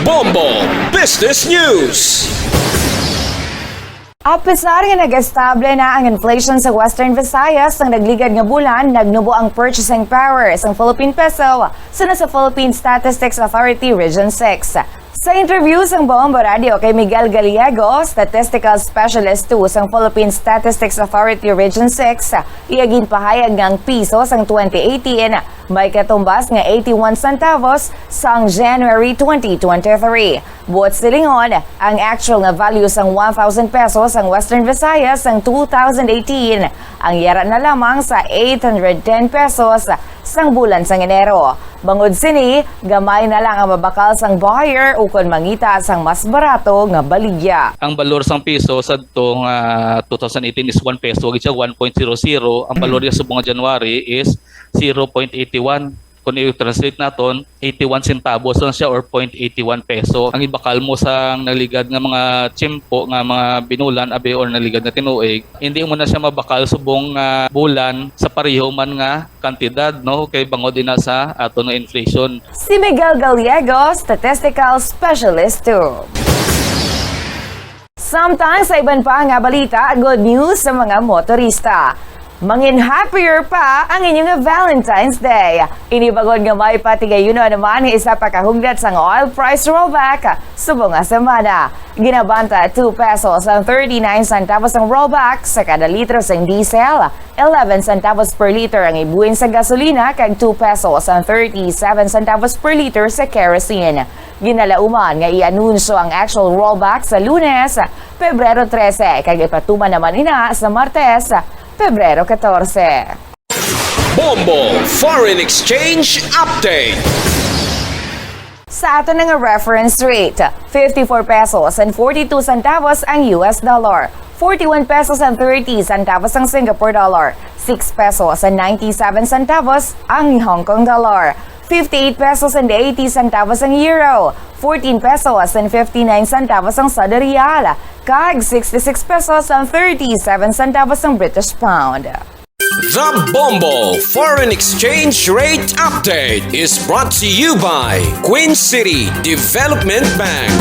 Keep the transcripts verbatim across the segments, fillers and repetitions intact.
Bombo Business News. Apesar nga nag-estable na ang inflation sa Western Visayas sang nagligad nga bulan, nagnubo ang purchasing power sang Philippine peso sa nasa Philippine Statistics Authority Region six. Sa interview sang Bombo Radio kay Miguel Gallego, Statistical Specialist two sang Philippine Statistics Authority Region six, iya ginpahayag nga ang piso sang twenty eighteen may katumbas nga eighty-one centavos sang January twenty twenty-three. Buot silingon, ang actual nga value sang one thousand pesos sang Western Visayas sang two thousand eighteen ang yara na lamang sa eight hundred ten pesos sang bulan sang Enero. Bangod sini, gamay na lang ang mabakal sang buyer ukon mangita sang mas barato nga baligya. Ang balor sang piso sadto nga two thousand eighteen is one peso, gid siya one point zero zero. Ang balor niya subong nga January is zero point eighty one. Kung i-translate naton, eighty one centavos lang siya or point eighty one peso. Ang ibakal mo sang naligad nga mga tiyempo, nga mga binulan, abi, or naligad nga tinuig, hindi mo na siya mabakal subong nga bulan sa pareho man nga kantidad, no? Kay bangod ina sa aton nga inflation. Si Miguel Gallego, Statistical Specialist two. Samtang sa iban pa nga balita, good news sa mga motorista. Mangin happier pa ang inyo nga Valentine's Day. Ini bangod nga may patigayunon naman nga isa pa ka hugnat sang oil price rollback subong nga semana. Ginabanta two pesos ang thirty-nine centavos ang rollback sa kada litro sang diesel, eleven centavos per liter ang ibuin sa gasolina, kag two pesos ang thirty-seven centavos per liter sa kerosene. Ginalauman nga i-anunsyo ang actual rollback sa Lunes, Pebrero trese, kag ipatuman naman ina sa Martes, Pebrero katorse. Bombo Foreign Exchange Update. Sa aton nga reference rate, fifty-four pesos and forty-two centavos ang U S dollar, forty-one pesos and thirty centavos ang Singapore dollar, six pesos and ninety-seven centavos ang Hong Kong dollar, fifty-eight pesos and eighty centavos ang euro, fourteen pesos and fifty-nine centavos ang Saudi riyal, kag sixty-six pesos and thirty-seven centavos ang British pound. The Bombo Foreign Exchange Rate Update is brought to you by Queen City Development Bank.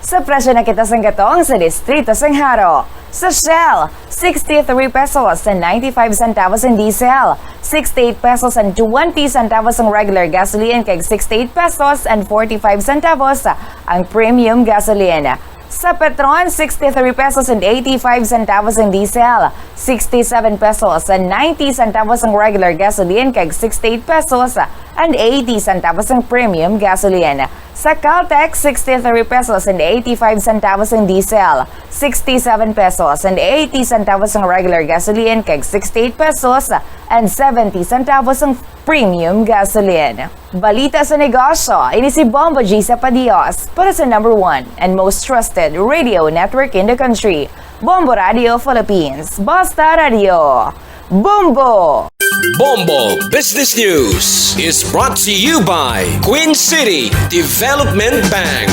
Sa presyo na kita sang gatong sa Distrito sang Jaro. Sa Shell, sixty-three pesos and ninety-five centavos ang diesel, sixty-eight pesos and twenty centavos ang regular gasoline, kag sixty-eight pesos and forty-five centavos ang premium gasoline. Sa Petron, sixty-three pesos and eighty-five centavos ang diesel, sixty-seven pesos and ninety centavos ang regular gasoline, kag sixty-eight pesos and eighty centavos ang premium gasoline. Sa Caltex, sixty-three pesos and eighty-five centavos ang diesel, sixty-seven pesos and eighty centavos ang regular gasoline, kag sixty-eight pesos and seventy centavos ang premium gasoline. Balita sa negosyo, ini si Bombo G Sapadios para sa number one and most trusted radio network in the country, Bombo Radio Philippines. Basta Radio, Bombo! Bombo Business News is brought to you by Queen City Development Bank.